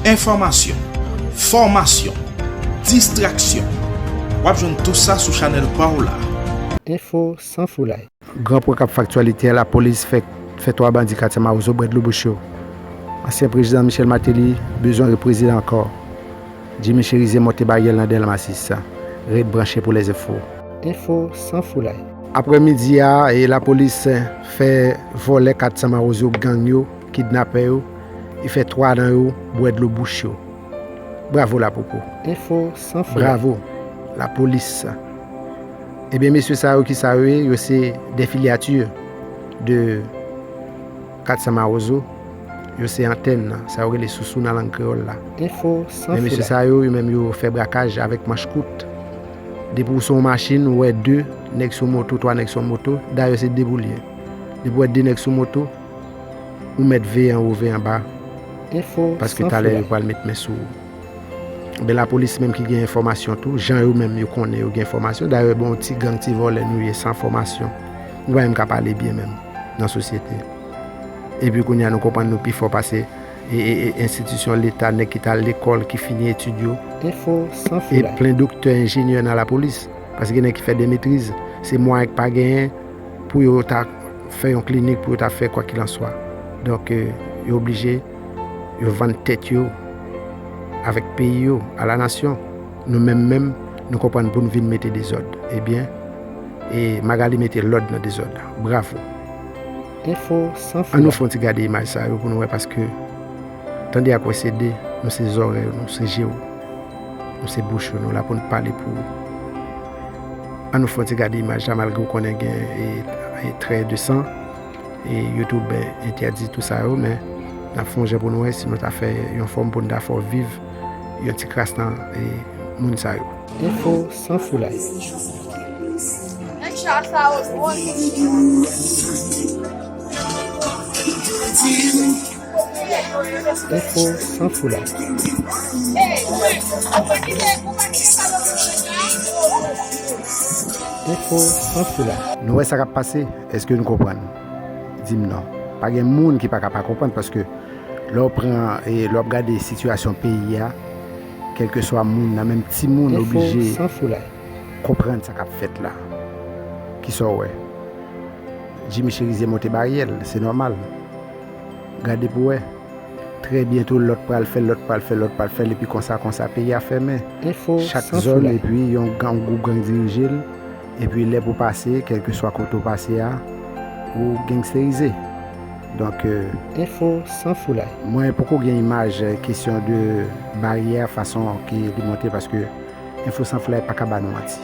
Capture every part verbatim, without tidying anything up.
Enfòmasyon, fòmasyon, distraksyon. W ap jwenn tou sa sou chanèl pa w la. Enfo san foulay. Gran pwen k ap fè aktyalite a, lapolis fè, fè twa bandi katye Mawozo bwè dlo bouch yo. Ansyen prezidan Michel Martelly bezwen reprezan ankò. Jimmy Chérizier monte baryè l nan Dèlma sis. Ret branche pou lèzenfo. Enfo san foulay. Aprè midi a, e lapolis fè vòlè katye Mawozo, gang yo, kidnapè yo, e fè twa nan yo bwè dlo bouch yo. Bravo lapopo. Enfo san foulay. Bravo lapolis. Ebyen, mesye sa yo, ki sa yo ye? Yo se de filyati de katye Mawozo. Yo se antèn, sa yo rele sousou nan lang kreyòl la. Enfo san foulay. Men mesye sa yo, yo menm yo fè brakaj avèk manch kout. Depi w sou yon machin, ou wè de nèg sou moto, twa nèg sou moto, dayè se de pou l ye. Depi w wè de nèg sou moto, ou mèt veye anwo, veye anba. Enfo san foulay. Paske talè yo pral met men sou ou. Ebyen, lapolis menm ki gen enfòmasyon tou, jan yo menm yo konnen yo gen enfòmasyon. Dayè, bon, ti gang, ti vòlè nou ye, san fòmasyon. Nou pa menm ka pale byen menm nan sosyete. Epi kounye a, nou konprann nou pi fò pase e, e, e enstitisyon leta, nèg ki t al lekòl, ki fini etid yo. Enfo san foulay. E plen doktè, enjenyè nan lapolis. Paske gen nèg ki fè de metriz. Se mwayen k pa genyen pou yo ta fè yon klinik, pou yo ta fè kwakilanswa. Donk, eh, yo oblije, yo vann tèt yo avèk peyi yo, a la nasyon. Nou menm menm, nou konprann pou n vin mete dezòd. Ebyen, e Magali mete lòd nan dezòd la. Bravo. Enfo san foulay. An nou fè yon ti gade imaj sa yo pou nou wè, paske tande ak wè se de, nou se zòrèy ou, nou se je w, nou se bouch ou, nou la pou n pale pou ou. An nou fè yon ti gade imaj la, malgre w konnen gen, e, e trè de san, e YouTube, e, entèdi tout sa yo, men n ap fè yon jan pou nou wè si nou ta fè yon fòm pou n ta fè w viv yon ti kras nan, e, moun sa yo. Enfo san foulay. Enfo san foulay. Enfo san foulay. Nou wè sa k ap pase? Èske nou konprann? Di m non. Pa gen moun ki pa ka pa konprann, paske lè w pran, e lè w ap gade sitiyasyon peyi a, kèlkeswa moun nan, menm timoun oblije konprann sa k ap fèt la. Kisa w wè? Jimmy Chérizier monte baryè l, se nòmal. Gade pou wè. Trè byento, lòt pral fè l, lòt pral fè l, lòt pral fè l, epi konsa, konsa, peyi a fèmen. Chak zòn, epi yon gang, gwoup gang dirije l. Epi lè pou pase, kèlkeswa kote w pase a, ou gangsterize. Donk, eh, mwen poko gen imaj, eh, kesyon de baryè, fason ke li monte, paske Enfo san foulay pa ka ba nou manti.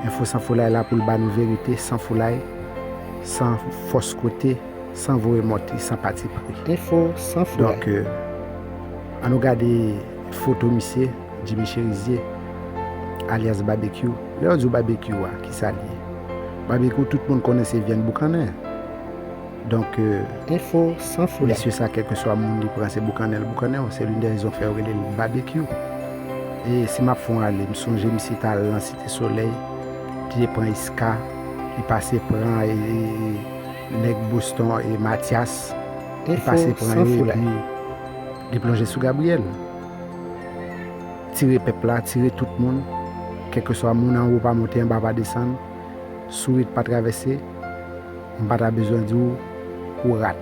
Enfo san foulay la pou l ba nou verite, san foulay, san fòs kote, san voye manti, san patipri. Enfo san foulay. Donk, eh, an nou gade foto misye, Jimmy Chérizier, alyas Babekyou. Lè yo di w Babekyou a, kisa l ye? Babekyou, tout moun konnen se vyann boukannen. Donk, eh, mesye sa, kèlkeswa moun li pran, se boukannen l boukannen. Se l'une des raisons k fè yo rele l Babekyou. E si m ap fè yon ale, m sonje misye t al nan Site Solèy, li te pran Iska, li pase pran, e, e, e, nèg Boston, e, Matyas, li pase pran yo, epi li plonje sou Gabriyèl. Tire pèp la, tire tout moun, kèlkeswa moun anwo pa monte, anba pa desann, sourit pa travèse, m pa ta bezwen di w, ou rat.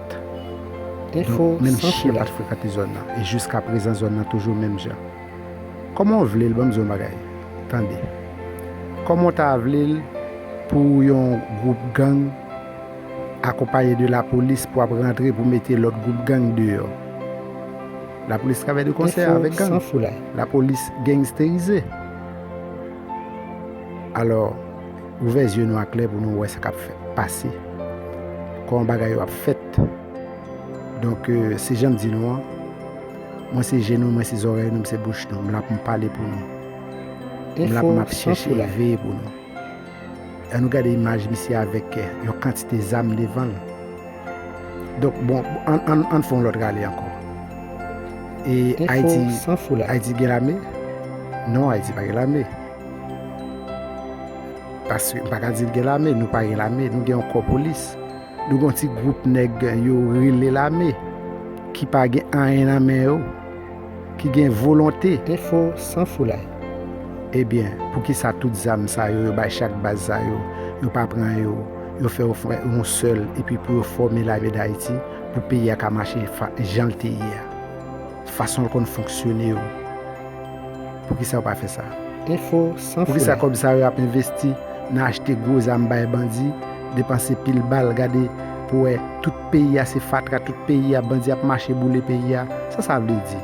Donk, menm chen pa t frekante zòn nan. E jiskaprezan, zòn nan toujou menm jan. Kòman w vle l, ban m di w yon bagay? Tande. Kòman w ta vle l pou yon gwoup gang akonpaye de lapolis pou ap rantre pou mete lòt gwoup gang deyò? Lapolis travay de konsè avèk gang. Lapolis gangsterize. Alò, ouvè zye nou aklè pou nou wè sa k ap fè, pase. Kòman bagay yo ap fèt. Donk, eh, se jan m di nou an, mwen se je nou, mwen se zòrèy nou, m se bouch nou. M la pou m pale pou nou. M la pou m ap chèche e veye pou nou. An nou gade imaj misye avèk, eh, yon kantite zam devan l. Donk, bon, an, an, an fè yon lòt rale ankò. E Ayiti, Ayiti gen lame? Non, Ayiti pa gen lame. Paske, m pa ka di l gen lame, nou pa gen lame, nou gen yon kò polis. Nou gen yon ti gwoup nèg yo rele lame, ki pa gen anyen nan men yo. ki gen volonte. Enfo san foulay. Ebyen, poukisa tout zam sa yo, yo bay chak baz sa yo, yo pa pran yo, yo fè yo fè yon sèl, epi pou yo fòme lame d Ayiti, pou peyi a ka mache fa- jan l te ye a, fason l konn fonksyone yo? Poukisa yo pa fè sa? Enfo san foulay. Poukisa kòb sa yo ap envesti nan achte gwo zam bay bandi, depanse pil bal, gade pou wè tout peyi a se fatra, tout peyi a bandi ap mache boule peyi a? Sa sa vle di?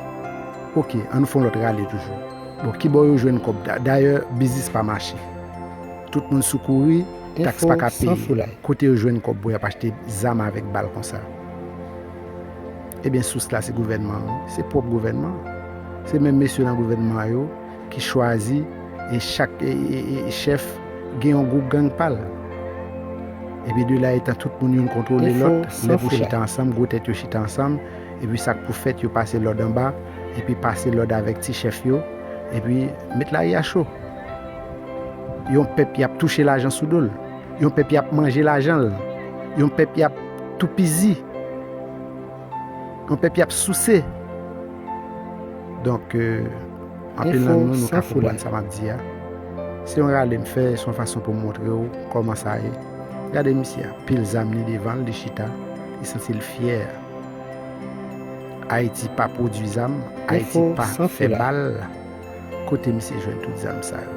Oke, ann fè yon lòt rale toujou. Bon, kibò yo jwenn kòb? Da- Dayè, biznis pa mache. Tout moun sou kouri, taks pa ka peye. Kote yo jwenn kòb pou y ap achte zam avèk bal konsa? Ebyen, sous la se gouvènman an, se pwòp gouvènman an. Se menm mesye nan gouvènman yo ki chwazi, e chak e, e, e chèf gen yon gwoup gang pa l. Epi de la etan tout moun youn kontwole lòt, lè pou chita ansanm, gwo tèt yo chita ansanm, epi sa k pou fèt, yo pase lòd anba, epi pase lòd avèk ti chèf yo, epi met lari a cho. Yon pèp y ap touche lajan sou do l. Yon pèp y ap manje lajan l. Yon pèp y ap toupizi. Yon pèp y ap souse. Donk, euh, anpil nan nou, nou ka konprann sa m ap di a. Se yon rale m fè, se yon fason pou m montre w kòman sa ye. Gade misye a, pil zam li devan l, li chita, li santi l fyè. Ayiti pa pwodui zam, Ayiti pa fè bal. Kote misye jwenn tout zam sa yo?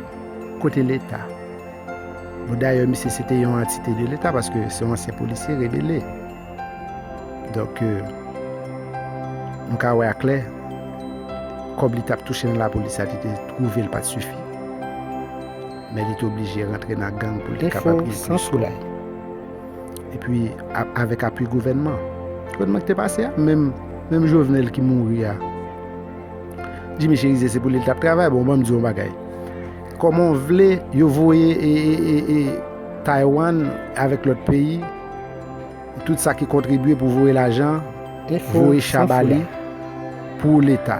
Kote Leta? Bon, dayè, misye se te yon antite de Leta paske se yon ansyen polisye rebele. Donk, euh, nou ka wè aklè, kòb li t ap touche nan lapolis la, li te twouve l pa t sifi. Men li te oblije rantre nan gang pou l te kapab gen plis kòb. Epi, a- avèk apui gouvènman. Gouvènman ki te pase a, menm, menm Jovenel ki mouri a, Jimmy Chérizier se pou li l t ap travay. Bon, ban m di w yon bagay. Kòman w vle yo voye e, e, e, e Taiwan avèk lòt peyi, tout sa ki kontribye pou voye lajan, voye cha ba li pou Leta?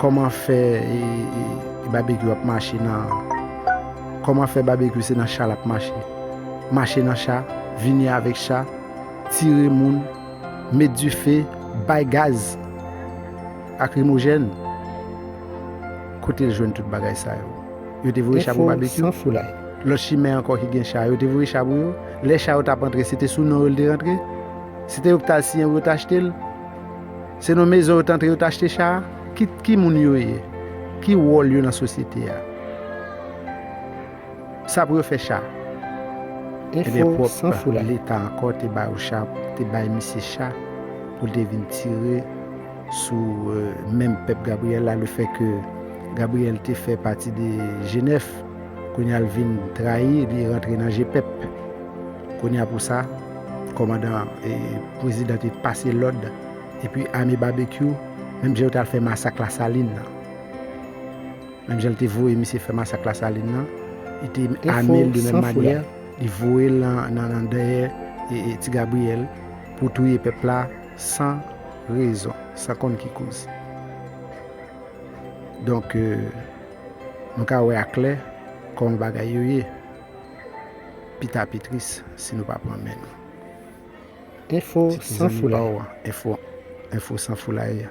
Kòman fè e, e, e babekyou ap mache nan, kòman fè babekyou se nan cha l ap mache? Mache nan cha, vini avèk cha, tire moun, met dife, bay gaz lakrimojèn. Kote l jwenn tout bagay sa yo? Yo te voye cha pou babekyou? Lòt chimè ankò ki gen cha, yo te voye cha pou yo? Lè cha yo t ap antre, se te sou non yo l te rantre? Se te yo ki t al siyen pou yo t achte l? Se nan mezon yo t antre, yo t achte cha a? Ki, ki moun yo ye? Ki wòl yo nan sosyete a? Sa pou yo fè cha? Ebyen, pwòp Leta ankò te ba yo cha, te bay misye cha pou l te vin tire sou, euh, menm pèp Gabriel la, lefètke Gabriel te fè pati de G nèf, kounye a l vin trayi, li rantre nan G pèp. Kounye a pou sa, kòmandan e prezidan te pase lòd, epi ame babekyou, menm jan yo t al fè masak Lasalin nan. Menm jan l te voye misye fè masak Lasalin nan, li te ame l de menm manyè, li voye l nan, nan, nan dèyè e, e Ti Gabriyèl pou touye pèp la san rezon, san konn ki koz. Donk, euh, nou ka wè aklè kòman bagay yo ye. Pita pi tris si nou pa pran men nou. Enfo san foulay. Enfo, Enfo san foulay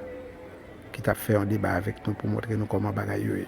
ki t ap fè yon deba avèk nou pou montre nou kòman bagay yo ye.